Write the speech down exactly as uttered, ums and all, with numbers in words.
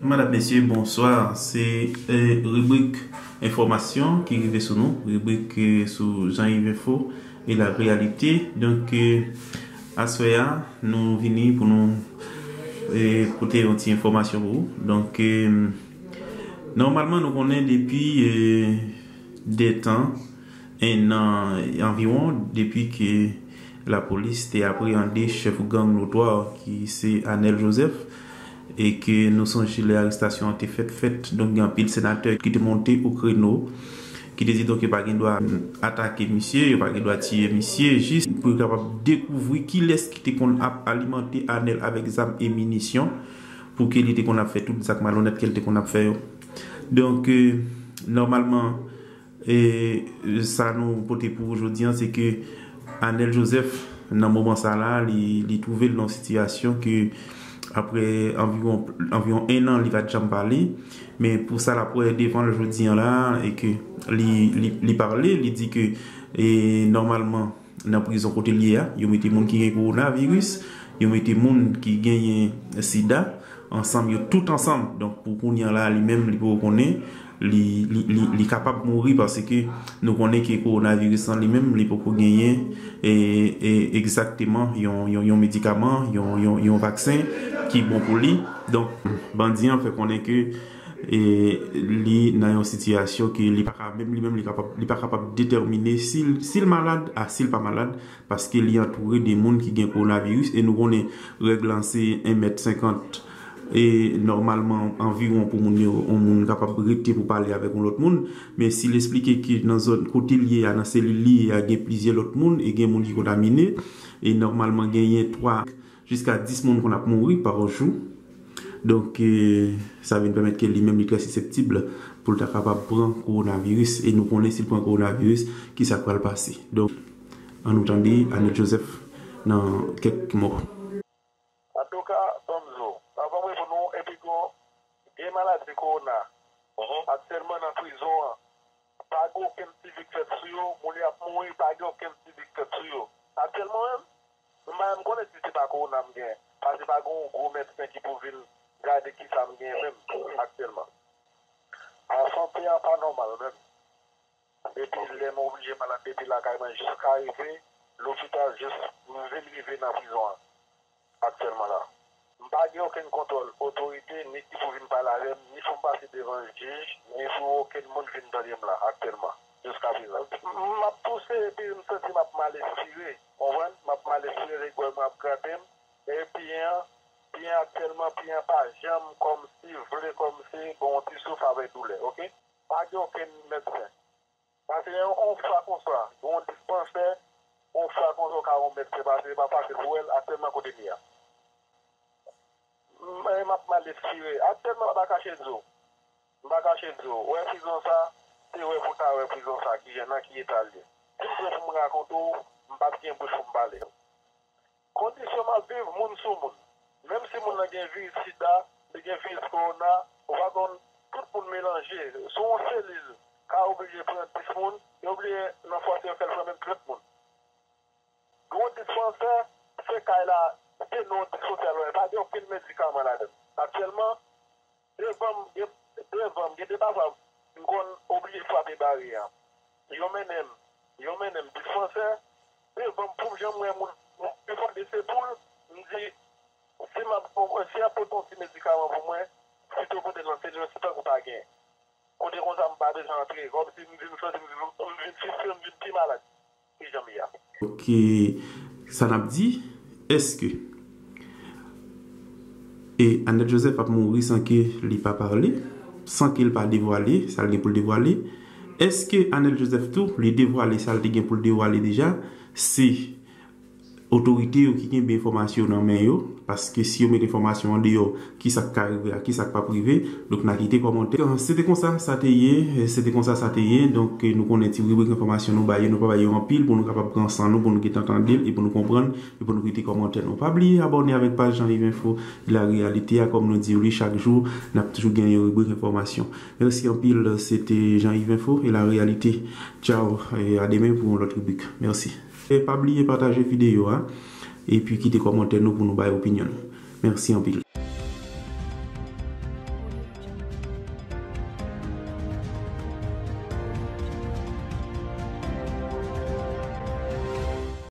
Madam, mesye, bonswa. Se eh, ribrik enfòmasyon ki rive sou nou, ribrik eh, sou Jean Yves Info et la réalité. Donk, eh, aswè a, nou vini pou nou eh, pote yon ti enfòmasyon pou ou. Donk, eh, nòmalman, nou konnen depi eh, de tan, en an anviwon, depi ke lapolis te apreyande chèf gang notwa ki se Anel Joseph, e ke nou sonje lè arestasyon an te fèt, fèt, donk gen anpil senatè ki te monte o kreno, ki te di donk yo pa gen dwa atake misye, yo pa gen dwa tiye misye, jis pou yo kapab dekouvri kilès ki te konn ap alimante Anel avèk zam e minisyon, pou ke li te konn ap fè tout zak malonèt ke l te konn ap fè yo. Donk, eh, nòmalman, E sa nou pote pou ou jodi an, se ke Anel Joseph, nan moman sa la, li, li twouve l nan yon sitiyasyon ke apre anviwon, anviwon en an, li pa t janm pale. Men pou sa l ap wè devan l jodi an la, e ke li, li, li pale, li di ke e, nòmalman, nan prizon kote l ye a, yo mete moun ki gen kowonaviris, yo mete moun ki genyen sida, ansanm, yo tout ansanm. Donk, pou kounye a la, li menm, li poko konnen, li, li, li, li kapab mouri paske nou konnen ke kowonaviris lan li menm, li poko genyen e, e, egzakteman yon, yon, yon medikaman, yon, yon, yon vaksen ki bon pou li. Donk, bandi an fè konnen ke e, li nan yon sitiyasyon ke li pa ka, menm li menm, li kapab, li pa kapab detèmine si l, si l malad a si l pa malad, paske li antoure de moun ki gen kowonaviris, e nou konnen règ lan se en mèt senkant, e nòmalman, anviwon pou moun yo, yon moun kapab rete pou pale avèk yon lòt moun, men si l eksplike ke nan zòn kote l ye a, nan selil li ye a, gen plizyè lòt moun, e gen moun ki kontamine, e nòmalman genyen twa jiska dis moun konn ap mouri pa jou. Donk, eh, sa vin pèmèt ke li menm li trè siseptib pou l ta kapab pran kowonaviris. E nou konnen si l pran kowonaviris, ki sa k pral pase. Donk, ann nou tande Anel Joseph nan kèk mo. Antouka, ban m di w, anvan m reponn ou, epi gon, gen maladi kowona. Aktyèlman nan prizon an, pa gen okenn sivik fèt sou yo, moun yo ap mouri, pa gen okenn sivik fèt sou yo. Aktyèlman menm, m pa menm konnen si se pa kowona m gen, paske pa gen yon gwo medsen ki pou vin gade kisa m gen menm aktyèlman. A, sante an pa nòmal menm. Depi lè m oblije malad depi lakay mwen jiska rive lopital, jis m vin rive nan prizon an aktyèlman la. M pa gen okenn kontwòl otorite, ni ki pou vin pale avè m, ni pou m pase devan jij, ni pou okenn moun vin tande m la aktyèlman, jiska prezan. M ap touse epi m santi m ap mal espire, konprann? M ap mal espire, lè gwèl mwen ap grate m, e pye an, pye an aktyèlman, pye an pa janm kòmsi vle kòmsi gon yon ti souf avèk doulè, oke? Pa gen okenn medsen. Pase yon, yon fwa konsa, gen yon dispansè, yon fwa konsa w ka wè yon medsen pase, se pa fasil pou wè l aktyèlman kote m ye a. M, m ap mal espire. Aktyèlman, m pa kache di w. M pa kache di w. Wè prizon sa, se wè pou w ta wè prizon sa, ki jan, nan ki eta l ye. Si m pran pou m rakonte w, m p ap gen bouch pou m pale. Kondisyon m ap viv, moun sou moun. Menm si moun nan gen viris sida, li gen viris kowona, ou pa konn, tout moun melanje. Sou yon selil, ka oblije pran dis moun, yo oblije nan fwa se yo fè l pran menm trant moun. Gwo dispansè, se kay la, se nan yon dis sosyal, pa gen okenn medikaman ladan l. Aktyèlman, devan m, gen, devan m, gen de pafwa, m konn oblije frape baryè a. Yo mennen m, yo mennen m dispansè, devan m, pou m janm wè moun, m fòde se poul, m di, si m ap, si y ap pote yon ti medikaman pou mwen, sito pote l nan selil, se tankou pa gen. Kote konsa m pa bezwen antre, kòmsi m vin santi m vin, m vin fistire, m vin pi malad ki jan m ye a. Donk, sa n ap di, èske e Anel Joseph ap mouri san ke li pa pale, san ke l pa devwale sa l gen pou l devwale? Èske Anel Joseph tou, li devwale sa l te gen pou l devwale deja? Se otorite yo ki kenbe enfòmasyon nan men yo, paske si yo met enfòmasyon andeyò, ki sa k ka rive a, ki sa k p ap rive, donk n a kite kòmantè. Se te konsa sa te ye, se te konsa sa te ye, donk nou konnen ti ribrik enfòmasyon nou ba yo, nou pa ba yo anpil pou nou kapab pran san nou, pou nou gentan tande l e pou nou konprann, e pou nou kite kòmantè nou. Pa bliye abòne avèk paj Jean Yves Info et la réalité a, kòm nou di w li chak jou, n ap toujou gen yon ribrik enfòmasyon. Mèsi anpil, se te Jean Yves Info et la réalité. Tchao, e a demen pou yon lòt ribrik. Mèsi. E pa bliye pataje videyo a, epi kite kòmantè nou pou nou bay opinyon nou. Mèsi anpil.